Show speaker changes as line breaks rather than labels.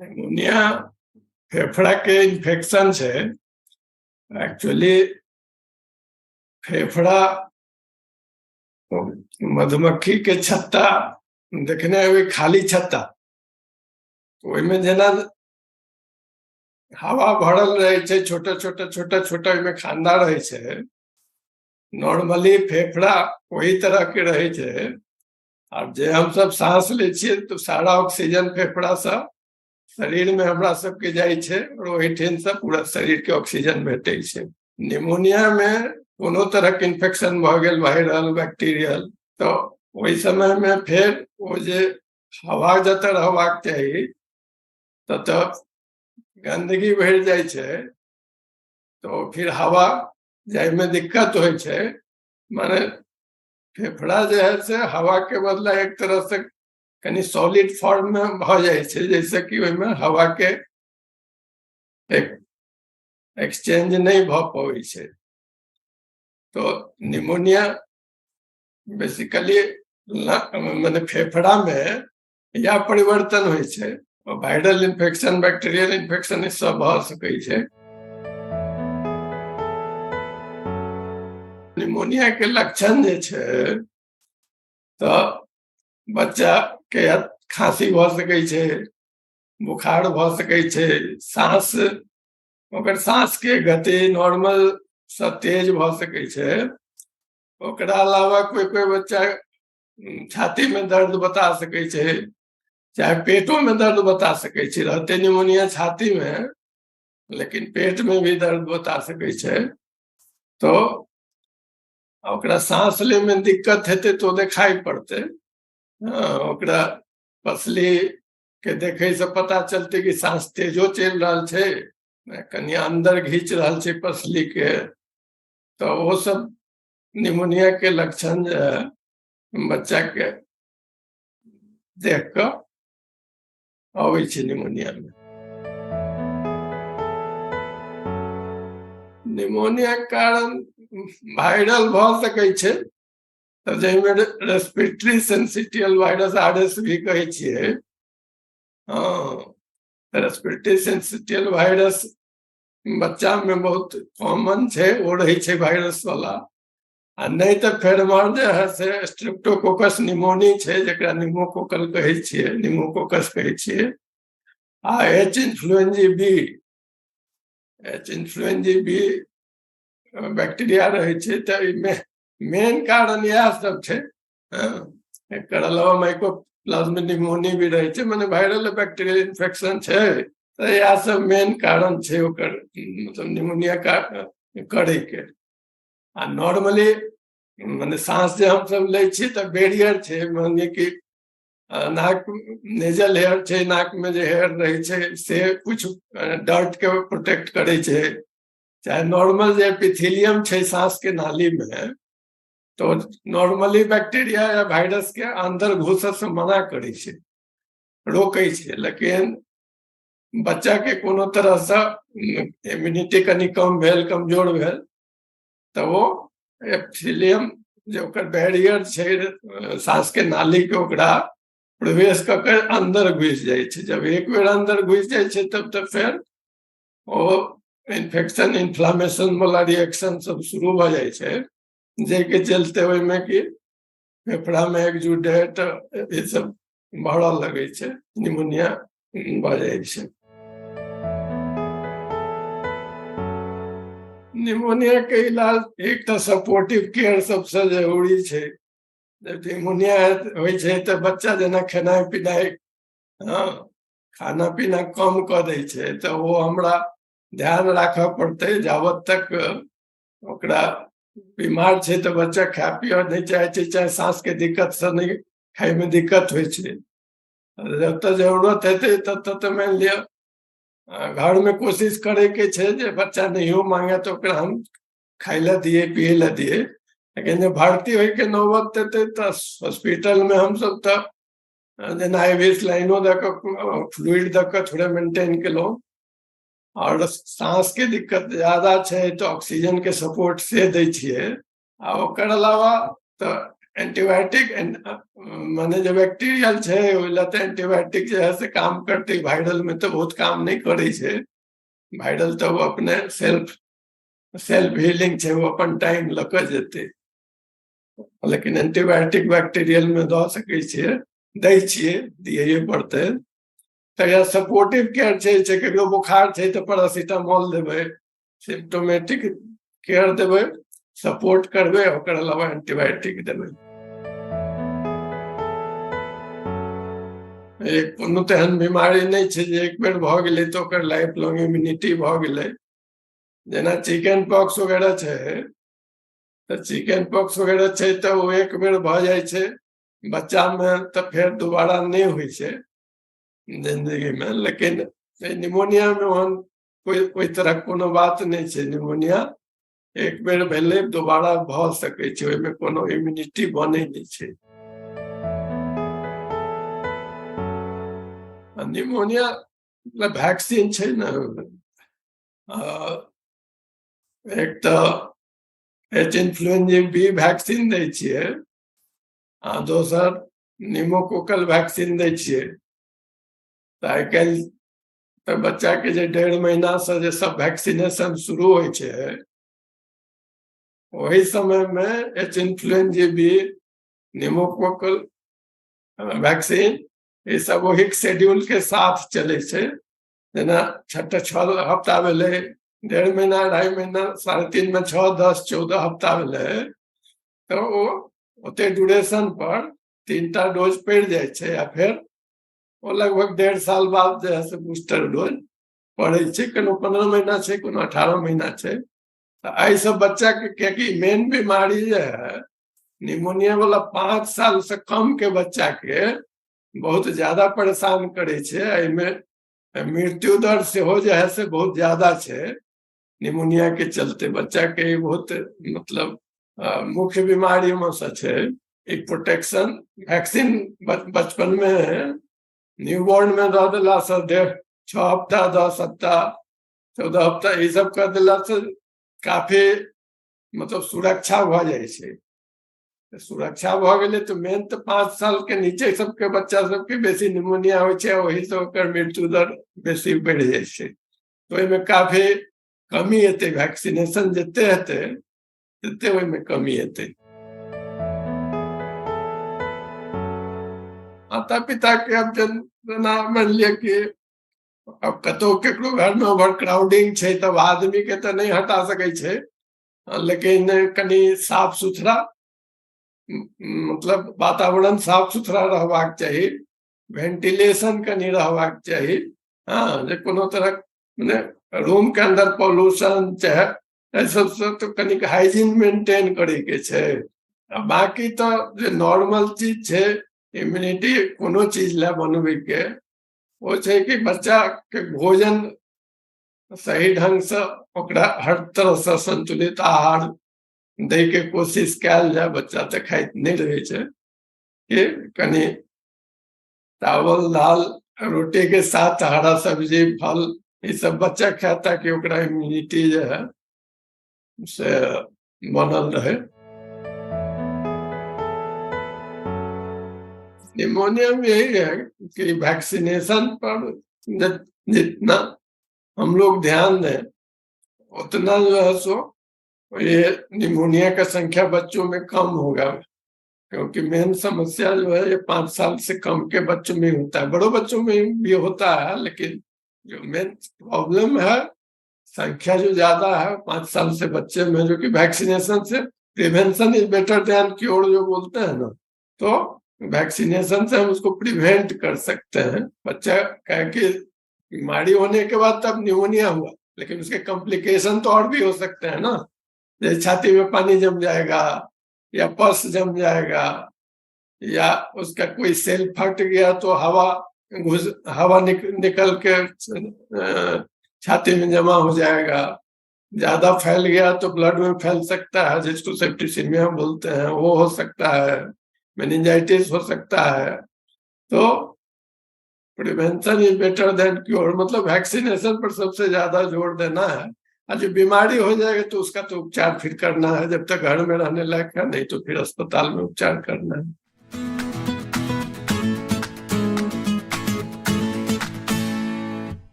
Pneumonia फेफड़ा के infection छै। एक्चुअली फेफड़ा मधुमक्खी के छत्ता देखने हेबै, खाली छत्ता, ओहिमे जेना हवा भरल रहै छै, छोटा छोटा छोटा छोटा ओहिमे खांदा रहै छै। नॉर्मली फेफड़ा ओही तरह के रहै छै। आर जे हमसब साँस लै छियै तऽ सारा ऑक्सीजन फेफड़ासँ शरीरमे हमरा सबके जाइ छै और ओहिठामसँ पूरा शरीरके ऑक्सीजन भेटै छै। निमोनियामे कोनो तरहके इन्फेक्शन भऽ गेल, वायरल बैक्टीरियल, तऽ ओहि समयमे फेर ओ जे हवा जतऽ रहबाक चाही ततऽ गन्दगी भरि जाइ छै, तऽ फिर हवा जाइमे दिक्कत होइ छै। माने फेफड़ा जे है से हवा के बदला एक तरह से कनि सॉलिड फॉर्म में भऽ जाइ छै, जैसे कि ओहिमे हवा के एक एक्सचेंज नहि भऽ पबै छै। तो निमोनिया बेसिकली माने फेफड़ा में या परिवर्तन होइ छै। वायरल इन्फेक्शन, बैक्टीरियल इन्फेक्शन ई सब भऽ सकै छै। निमोनिया के लक्षण जे छै तऽ बच्चा के खांसी भऽ सकै छै, बुखार भऽ सकै छै, साँस ओकर साँस के गति नॉर्मल सँ तेज भऽ सकै छै। ओकरा अलावा कोइ कोइ बच्चा छाती में दर्द बता सकै छै, चाहे पेटो में दर्द बता सकै छै। रहते निमोनिया छाती में, लेकिन पेट में भी दर्द बता सकै छै। तो ओकरा साँस लै में दिक्कत हेतै तऽ ओ देखाइ पड़तै। हँ, ओकरा पसली के देखै से पता चलतै कि साँस तेजो चलि रहल छै, कनि अन्दर घीच रहल छै पसली के। तऽ ओ सब निमोनिया के लक्षण जे है बच्चा के देख कऽ अबै छै निमोनिया मे। निमोनिया के कारण वायरल भऽ सकै छै, तऽ जाहिमे respiratory syncytial virus R S V कहै छियै। हँ, रेस्पिरेटरी सेंसिटियल वायरस बच्चा में बहुत कॉमन छै, ओ रहै छै वायरस वाला। आ नहि तऽ फेर एम्हर जे है से स्ट्रेप्टोकोकस निमोनी छै, जकरा निमोकोकल कहै छियै, निमोकोकस कहै छियै। आ H influenzae B, H influenzae B bacteria रहै छै। तऽ एहिमे मेन कारण इएह सब छै। एकर अलावा माइकोप्लाज्मा निमोनी भी रहै छै, माने वायरल बैक्टीरियल इन्फेक्शन छै। तऽ इएह सब मेन कारण छै ओकर, मतलब निमोनिया का करैके। आ नॉर्मली माने साँस जे हमसब लै छी तऽ बैरियर छै, माने कि नाक नेजल हेयर छै, नाक में जे हेयर रहै छै से कुछ डर्ट के प्रोटेक्ट करै छै। चाहे नॉर्मल जे एपिथेलियम छै साँस के नाली में, तो नॉर्मली बैक्टीरिया या वायरस के अंदर घुसऽ से मना करै छै, रोकै छै। लेकिन बच्चा के कोनो तरहसँ इम्यूनिटी कनि कम भेल, कमजोर भेल, तऽ ओ एपिथेलियम जे ओकर बैरियर छै साँस के नाली के, ओकरा प्रवेश कऽ के अन्दर घुसि जाइ छै। जब एक बेर अन्दर घुसि जाइ छै तब तऽ फेर ओ इन्फेक्शन इन्फ्लामेशन वाला रिएक्शन सब शुरू भऽ जाइ छै, जाहिके चलते ओहिमे कि फेफड़ामे एक्जुडेट ई सब बढ़ऽ लगै छै, निमोनिया भऽ जाइ छै। निमोनिया के इलाज एक तऽ सपोर्टिव केयर सबसँ जरूरी छै। जब निमोनिया होइ छै तऽ बच्चा जेना खेनाइ पिनाइ, हँ, खाना पीना कम कऽ दै छै, तऽ ओ हमरा ध्यान राखऽ पड़तै जाबत तक ओकरा बीमार छै। तऽ बच्चा खाय पियऽ नहि चाहै छै, चाहे साँसके दिक्कतसँ नहि खायमे दिक्कत होइ छै। जतऽ जरूरत हेतै ततऽ तऽ मानि लिअ घरमे कोशिश करैके छै जे बच्चा नहियो मांगे तऽ ओकरा हम खाय लए दियै, पियै लए दियै। लेकिन जे भर्ती होइके नौबत एतै तऽ हॉस्पिटलमे हमसब तऽ जेना आई वी लाइनो दऽ कऽ, फ्लूइड दऽ कऽ थोड़े मेंटेन केलहुँ। आओर साँसके दिक्कत ज्यादा छै तऽ ऑक्सीजनके सपोर्ट से दै छियै। आ ओकर अलावा तऽ एंटीबायोटिक माने जे बैक्टीरियल छै ओहि लए तऽ एंटीबायोटिक जे है से काम करतै, वायरल में तऽ बहुत काम नहि करै छै। वायरल तऽ ओ अपने सेल्फ सेल्फ हीलिंग छै, ओ अपन टाइम लऽ कऽ जेतै। लेकिन एंटीबायोटिक बैक्टीरियल में दऽ सकै छियै, दै छियै, दियैए पड़तै। तऽ या सपोर्टिव केयर छै, केकरो बोखार छै तऽ पैरासिटामोल देबै, सिम्टोमेटिक केयर देबै, सपोर्ट करबै, ओकर अलावा एंटीबायोटिक देबै। एक कोनो तेहन बीमारी नहि छै जे एक बेर भऽ गेलै तऽ ओकर लाइफ लॉन्ग इम्यूनिटी भऽ गेलै। जेना चिकन पॉक्स वगैरह छै तऽ चिकन पॉक्स वगैरह छै तऽ ओ एक बेर भऽ जाइ छै बच्चामे तऽ फेर दोबारा नहि होइ छै जिन्दगीमे। लेकिन निमोनियामे ओहन कोइ ओहि तरहक कोनो बात नहि छै। निमोनिया एक बेर भेलै दोबारा भऽ सकै छै, ओहिमे कोनो इम्यूनिटी बनै नहि छै। निमोनिया वैक्सीन छै ने, एक तऽ एच इन्फ्लुएंजा बी वैक्सीन दै छियै आ दोसर निमोकोकल वैक्सीन दै छियै। तऽ आइ काल्हि तऽ बच्चा के जे 1.5 महीना से जे सब वैक्सीनेशन शुरू होइ छै ओहि समय में H influenza B, pneumococcal vaccine ई सब ओही शेड्यूल के साथ चलै छै। जेना 6 हफ्ता भेलै, 1.5 महीना, 2.5 महीना, 3.5 में 6, 10, 14 हफ्ता भेलै तऽ ओ ओते ड्यूरेशन पर 3टा डोज पड़ि जाइ छै आ फेर ओ लगभग 1.5 साल बाद जे है से बूस्टर डोज पड़ै छै। कोनो 15 महीना छै, कोनो 18 महीना छै। तऽ एहि सब बच्चा के कियाकि मेन बीमारी जे है निमोनिया वाला 5 साल से कम के बच्चा के बहुत ज्यादा परेशान करै छै। एहिमे मृत्यु दर सेहो जे है से बहुत ज्यादा छै निमोनिया के चलते। बच्चा के बहुत मतलब मुख्य बीमारी में से छै। एक प्रोटेक्शन वैक्सीन बचपन में न्यूबॉर्न में दऽ देला से 6 हफ्ता, 10 हफ्ता, 14 हफ्ता ई सब कर देला से काफी मतलब सुरक्षा भऽ जाइ छै। सुरक्षा भऽ गेलै तऽ मेन तऽ 5 साल के नीचे सबके बच्चा सबके बेसी निमोनिया होइ छै, ओहिसँ ओकर मृत्यु दर बेसी बढ़ि जाइ छै। तऽ ओहिमे काफी कमी एतै, वैक्सीनेशन जते हेतै तते ओहिमे कमी एतै। माता पिता के अब जेना मानि लिअ कि अब कतहु केकरो घरमे ओवर क्राउडिंग छै तब आदमी के तऽ नहि हटा सकै छै, लेकिन कनि साफ सुथरा मतलब वातावरण साफ सुथरा रहबाक चाही, वेंटिलेशन कनि रहबाक चाही। हाँ, जे कोनो तरहक मने रूम के अन्दर पॉल्यूशन चाहे एहि सबसँ तऽ कनिक हाइजीन मेंटेन करैके छै। आ बाकी तऽ जे नॉर्मल चीज छै इम्यूनिटी कोनो चीज लए बनबैके ओ छै कि बच्चा के भोजन सही ढंग से ओकरा हर तरह से संतुलित आहार दै के कोशिश कयल जाय। बच्चा तऽ खाइत नहि रहै छै कि कनि चावल दाल रोटी के साथ हरा सब्जी फल ई सब बच्चा खाय ताकि ओकरा इम्यूनिटी जे है से बनल रहे। निमोनिया में यही है कि वैक्सीनेशन पर जितना हम लोग ध्यान दें उतना जो है सो ये निमोनिया का संख्या बच्चों में कम होगा, क्योंकि मेन समस्या जो है ये 5 साल से कम के बच्चों में होता है, बड़ों बच्चों में भी होता है, लेकिन जो मेन प्रॉब्लम है संख्या जो ज्यादा है 5 साल से बच्चे में, जो कि vaccination Se prevention is better than cure जो बोलते हैं ना, तो वैक्सीनेशन से हम उसको प्रिवेंट कर सकते हैं। बच्चा कहे कि बीमारी होने के बाद तब निमोनिया हुआ, लेकिन उसके कॉम्प्लिकेशन तो और भी हो सकते हैं ना, जैसे छाती में पानी जम जाएगा या पस जम जाएगा या उसका कोई सेल फट गया तो हवा निकल के छाती में जमा हो जाएगा, ज्यादा फैल गया तो ब्लड में फैल सकता है जिसको सेप्टिसीमिया बोलते हैं, वो हो सकता है, मेनिंजाइटिस हो सकता है। तो prevention is better than cure, मतलब वैक्सीनेशन पर सबसे ज्यादा जोर देना है। और जो बीमारी हो जाएगा तो उसका तो उपचार फिर करना है, जब तक घर में रहने लायक है, नहीं तो फिर अस्पताल में उपचार करना है।